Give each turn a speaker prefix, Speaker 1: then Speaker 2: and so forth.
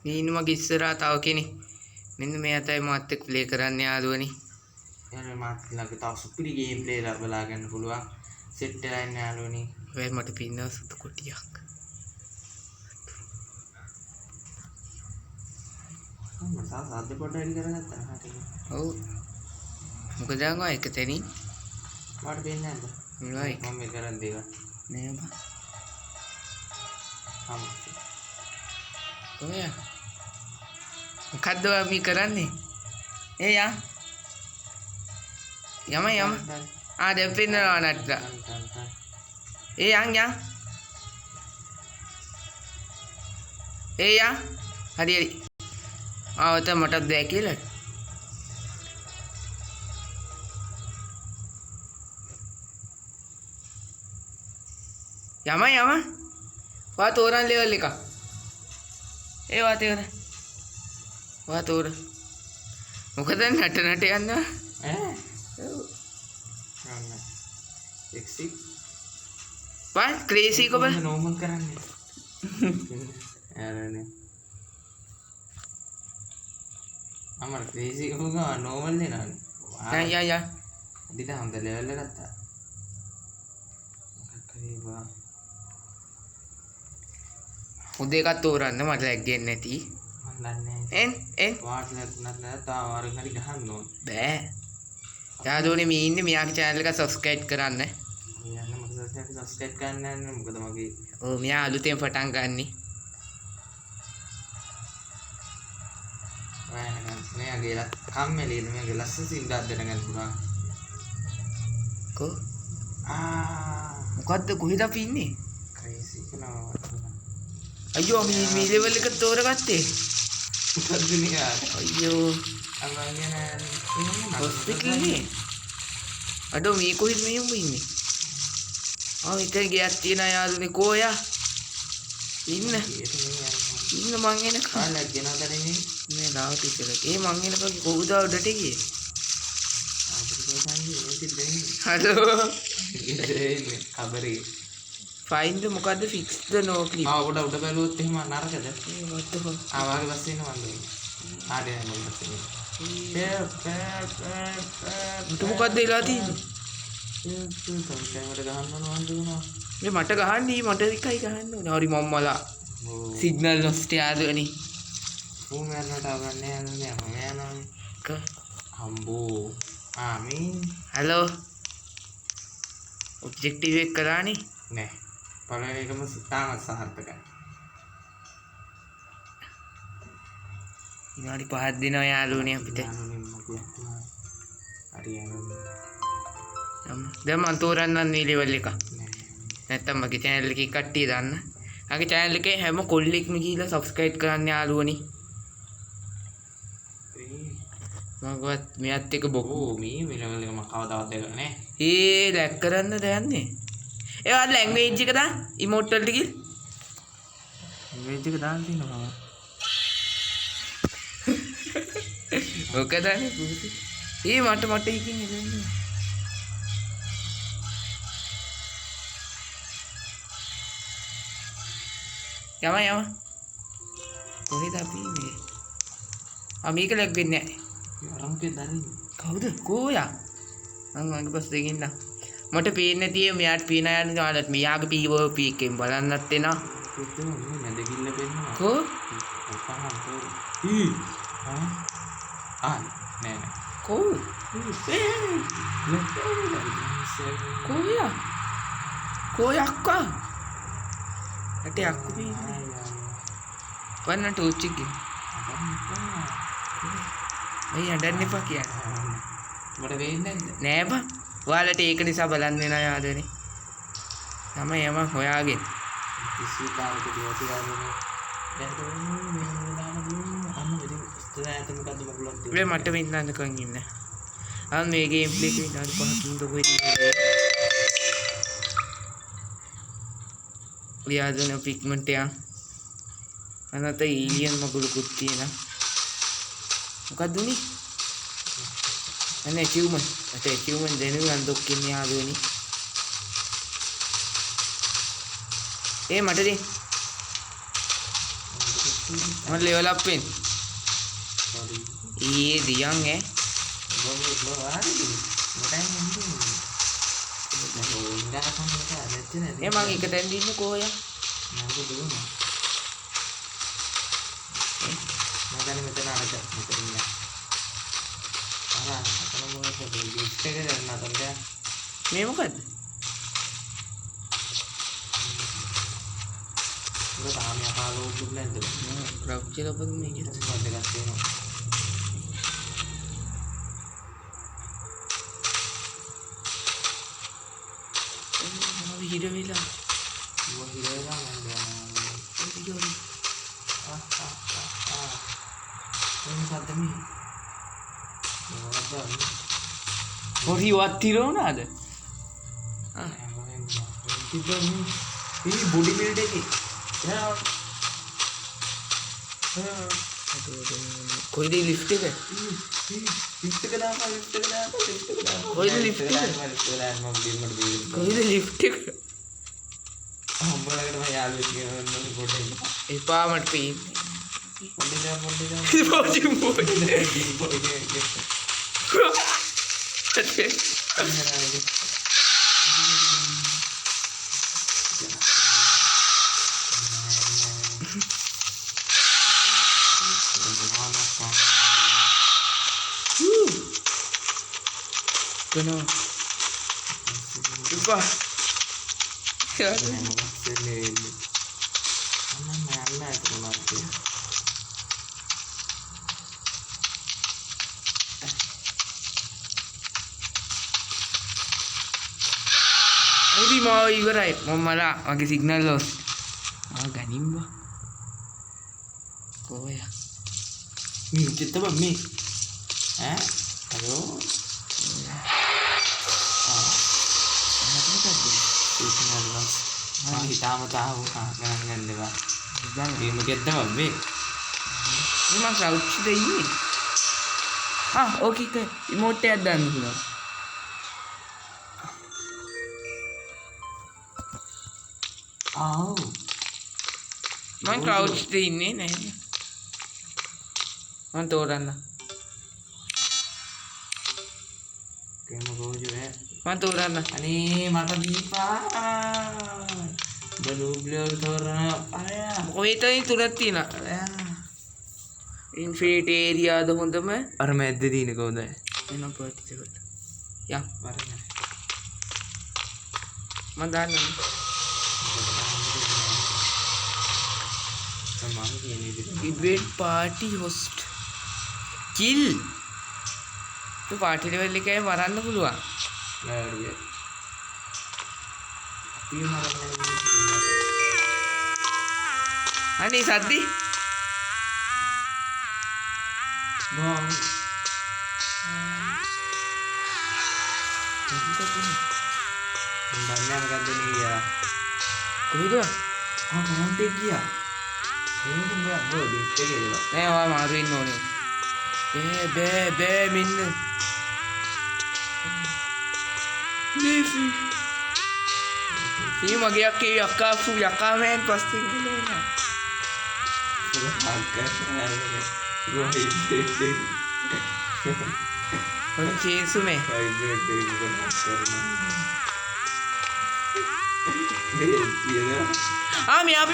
Speaker 1: මේ ඉන්න මගේ ඉස්සරහා තව කෙනෙක්. මෙන්න මෙයා තමයි මාත් එක්ක ප්ලේ කරන්න යාළුවනේ.
Speaker 2: යාළුවනේ මාත් ළඟ තව සුපිරි ගේම් ප්ලේ බලා ගන්න පුළුවන්. සෙට් වෙලා ඉන්න යාළුවනේ.
Speaker 1: හැබැයි මට පින්නවා සුදු කොටියක්.
Speaker 2: මම සාද්ද පොඩ්ඩක් වැඩි කරගත්තා. හරි.
Speaker 1: ඔව්. මොකද දැන් ඔය එක තැනින්
Speaker 2: වාට පේන්නේ නැද්ද?
Speaker 1: මොනවා එක
Speaker 2: මම මේ කරන් දේවල්.
Speaker 1: නෑ බං.
Speaker 2: හම්.
Speaker 1: ඔය මොකද්ද ඔයා මේ කරන්නේ? ඒ යා යම යම. ආ දැන් පෙන්නනවා නටලා. ඒ යන් යන්. ඒ යන්. හරි හරි. ආ ඔත මටත් බෑ කියලා. යම යම. වා තෝරන් ලෙවල් එක. ඒ වා තෝර. වා තෝර. මොකද නට නට යනවා?
Speaker 2: ඈ? අන්න. එක්සිට්.
Speaker 1: වා ක්‍රේසි එක බලන්න.
Speaker 2: නෝමල් කරන්නේ. යාළුවනේ. අමර ක්‍රේසි එක ගා නෝමල් දෙනවනේ.
Speaker 1: යන් යන් යන්.
Speaker 2: අදිට හොඳ ලෙවල් එකක් තා. මොකක් හරි බා.
Speaker 1: හොඳ එකක් තෝරන්න මට ලැග් වෙන්නේ නැති.
Speaker 2: මන් දන්නේ නැහැ.
Speaker 1: එන් එන්
Speaker 2: වාට ලැබුණත් නෑ තාම වරෙන් හරි ගහන්න ඕන.
Speaker 1: බෑ. යාළුවනේ මේ ඉන්නේ මෙයාගේ චැනල් එක සබ්ස්ක්‍රයිබ් කරන්න.
Speaker 2: යන්න මොකද සබ්ස්ක්‍රයිබ් කරන්න යන්න මොකද මගේ
Speaker 1: ඔව් මෙයා අලුතෙන් පටන් ගන්නෙ.
Speaker 2: මෙයාගේ කම්මැලි මෙයාගේ ලස්සන සින්දුවක් දැනගන්න පුළුවන්.
Speaker 1: කො
Speaker 2: ආ
Speaker 1: මොකද්ද කොහෙද අපි ඉන්නේ?
Speaker 2: ක්‍රේසි කරනවා.
Speaker 1: අයියෝ මේ මේ ලෙවල් එක තෝරගත්තේ.
Speaker 2: මොකද්ද මේ
Speaker 1: අයියෝ
Speaker 2: අමං ගැන
Speaker 1: හොස්පිටල් නේ. අඩෝ මේ කොහෙද මේ උඹ ඉන්නේ? ආ මෙතන ගෙයක් තියෙනවා යාළුවනේ කෝයා. ඉන්න ඉන්න මං එනකන්.
Speaker 2: කාලයක් ගෙනවද නෙමෙයි.
Speaker 1: මේ ලාවට ඉතල. ඒ මං එනකන් කවුද උඩට ගියේ?
Speaker 2: අපිට කොහොමද මේ තිබෙන්නේ?
Speaker 1: හලෝ.
Speaker 2: ඉන්නේ කබරේ.
Speaker 1: Find the මොකද්ද fix the no clip.
Speaker 2: ආ උඩ උඩ බැලුවොත් එහෙම නරකද?
Speaker 1: ඒ what the fuck.
Speaker 2: ආ වාගේ බස් එන්න මන් දෙන්නේ. ආ නෑ මම බස් එන්නේ. පෑ පෑ පෑ.
Speaker 1: මට මොකද්ද වෙලා තියෙන්නේ?
Speaker 2: මට ගහන්න ඕන මන් දුන්නා.
Speaker 1: මේ මට ගහන්නේ මට එකයි ගහන්න ඕනේ. හරි මම්මලා. සිග්නල් ලොස්ට් යාළුවනේ.
Speaker 2: ඌ මරනට අවන්නේ යන්නේ මම යනවානේ. හම්බෝ. ආ මේ
Speaker 1: හලෝ. ඔබ්ජෙක්ටිව් එක කරානේ.
Speaker 2: නෑ. පළවෙනි එකම තාමත් සාර්ථකයි.
Speaker 1: විනාඩි 5ක් දෙනවා යාළුවනේ අපිට.
Speaker 2: හරි යාළුවනේ.
Speaker 1: දැන් මං තෝරන්නම් මේ ලෙවල් එක. නැත්තම් මගේ චැනල් එකේ කට්ටිය දන්න. මගේ චැනල් එකේ හැම කොල්ලෙක්ම ගිහිල්ලා සබ්ස්ක්‍රයිබ් කරන්න යාළුවනේ. මගවත් මෙයත් එක බොකෝ.
Speaker 2: මේ ලෙවල් එක මම කවදාවත් දැකලා නෑ.
Speaker 1: ඒ ලැග් කරන්නද යන්නේ? ඒ ඔයාලා ලැන්ග්වේජ් එක දාන්න ඉමෝට් වලට ගිහින්.
Speaker 2: ලැන්ග්වේජ් එක දාන්න තියෙනවා මම.
Speaker 1: ඔක දාන්නේ පුරුදු. ඒ මට මට එකකින් එළවෙන්නේ. යම යම. කොහෙද අපි ඉන්නේ? ආ මේක ලැග් වෙන්නේ නැහැ.
Speaker 2: අර මොකේද දරින්නේ?
Speaker 1: කවුද? කෝයා? මං මගේ බස් දෙකෙන් ඉන්න. මට පේන්නේ නැති ඒ මෙයාට පේන අය ඔයාලට මෙයාගේ POP එකෙන් බලන්නත් එනවා.
Speaker 2: මේ මැද ගිල්ල පෙන්නවා.
Speaker 1: කෝ?
Speaker 2: ඊ ආ ආ නෑ නෑ.
Speaker 1: කෝ? කෝයා? කෝ යක්කා? අට යක්කු පේන්නේ. වන්න ටෝච් එකේ. ඇයි අඬන්න එපා කියන්නේ.
Speaker 2: මට වෙන්නේ නැද්ද?
Speaker 1: නෑ බං. ඔයාලට ඒක නිසා බලන්න වෙනවා යාළුවනේ. යම යම හොයාගෙන.
Speaker 2: කිසි කාලෙක දිවති යාළුවනේ. දැන් මේ වෙලාවම අන්න ඉතින් ඉස්තර ඈත මොකද්ද මගුලක්
Speaker 1: මේ මට වෙන්නකන් ඉන්න. ආ මේ ගේම් ප්ලේ එකේ විනාඩි 5කින් කොහෙද ඉන්නේ? යාළුවනේ පිග්මන්ට් එක. අනත ඒලියන් මගුලකුත් තියෙනවා. මොකද්ද උනේ? අනේ ඇචීව්මන්ට්. මට ඇචීව්මන්ට් දෙනුවා අන්දොක් ඉන්නේ යාළුවනේ. ඒ මට දෙන්න. මම ලෙවල් අප් වෙන්න.
Speaker 2: සෝරි.
Speaker 1: ඊයේ දියන් ඈ.
Speaker 2: බබ බබ හරිද? මට එන්නේ.
Speaker 1: ඒ මං එක තැන ඉන්නේ කොහොය?
Speaker 2: මං දුවනවා. මම දැන් මෙතන අරක මෙතන ඉන්න. අර අතන මොකද ලිෆ්ට් එක දැන් අතන දැන්.
Speaker 1: මේ මොකද්ද?
Speaker 2: ඔය තාම යකා ලෝඩ් නැද්ද?
Speaker 1: නෑ ක්‍රවුච් එක අපද මේකේ.
Speaker 2: මොකක්ද එකක් තියෙනවා.
Speaker 1: මම හිර වෙලා.
Speaker 2: මම හිර වෙලා මං දැන්.
Speaker 1: ඔය
Speaker 2: ආ ආ ආ ආ. මේ මොකද්ද මේ? මොකද්ද මේ?
Speaker 1: හොරි වත් හිර වුණාද? ආ
Speaker 2: තිබ්බ මේ මේ බොඩි බිල්ඩ් එකේ. යා.
Speaker 1: කොයිද ලිෆ්ට් එක?
Speaker 2: ලිෆ්ට් එක දාපන් ලිෆ්ට් එක දාපන් ලිෆ්ට් එක දාපන්.
Speaker 1: කොයිද ලිෆ්ට් එක?
Speaker 2: ලිෆ්ට් එක දාන්න මම බිම්මට බීරෙන්න.
Speaker 1: කොයිද ලිෆ්ට් එක?
Speaker 2: උඹලකට මම යාළුවෙක් කියනවා පොඩ්ඩක්.
Speaker 1: එපා මට පේන්නේ.
Speaker 2: පොඩි දා පොඩි දා.
Speaker 1: පොඩි පොඩි.
Speaker 2: පොඩි
Speaker 1: කොනවා එපා. හරි මාව ඉවරයි. මම මලා මගේ සිග්නල් ලොස්. ආ ගනින් බා. කොහොය?
Speaker 2: මේ චිත්තබ මේ ඈ හලෝ ආ
Speaker 1: මට මොකද්ද?
Speaker 2: සිග්නල් ලොස් මම හිතාමතා වුණා ගණන් ගන්න එපා.
Speaker 1: දැන්
Speaker 2: මේ මොකද්ද බං මේ?
Speaker 1: මේ මං ක්‍රවුච් ද ඉන්නේ. ආ ඕකේ එක ඉමෝට් එකක් දාන්න පුළුවන්.
Speaker 2: ආව්
Speaker 1: මං ක්‍රවුච් ද ඉන්නේ නැහැ. මං තෝරන්න.
Speaker 2: කෙම ගෝජු ඈ
Speaker 1: මං තෝරන්න.
Speaker 2: අනේ මට දීපා. බලූබ්ලියෝ තෝරන අය.
Speaker 1: මොකද තයි තුනක් තියෙනවා. ඉන්ෆිනිටි ඒරියාද හොඳම?
Speaker 2: අර මැද්දේ තියෙන කොහොමද?
Speaker 1: එහෙනම් පර්ටිකල්. යා
Speaker 2: වරන.
Speaker 1: මං දාන්නම්.
Speaker 2: මම කියන විදිහට
Speaker 1: ඉවෙන්ට් පාටි හොස්ට් කිල්. ඒ පාටි ලෙවල් එකේ මරන්න පුළුවන්.
Speaker 2: නෑ හරිය. අපි මරන්න
Speaker 1: අනේ සද්දි
Speaker 2: බං මං දන්නේ මොකද්ද නේ ගියා.
Speaker 1: කොහෙද?
Speaker 2: ආ කවුන්ට් එක ගියා. එහෙනම් උඹ උඹ ලිෆ්ට් එකේ ඉඳලා.
Speaker 1: නෑ ඔයා මාරු වෙන්න ඕනේ. බෑ බෑ බෑ මෙන්න. ලීෆි. මේ මගේ අක්කේ යකා ෆු යකා මෑන් පස්සෙන් ගිහලා. ඔය චේන්සු මේ.
Speaker 2: මේ කියන
Speaker 1: ආ මේ අපි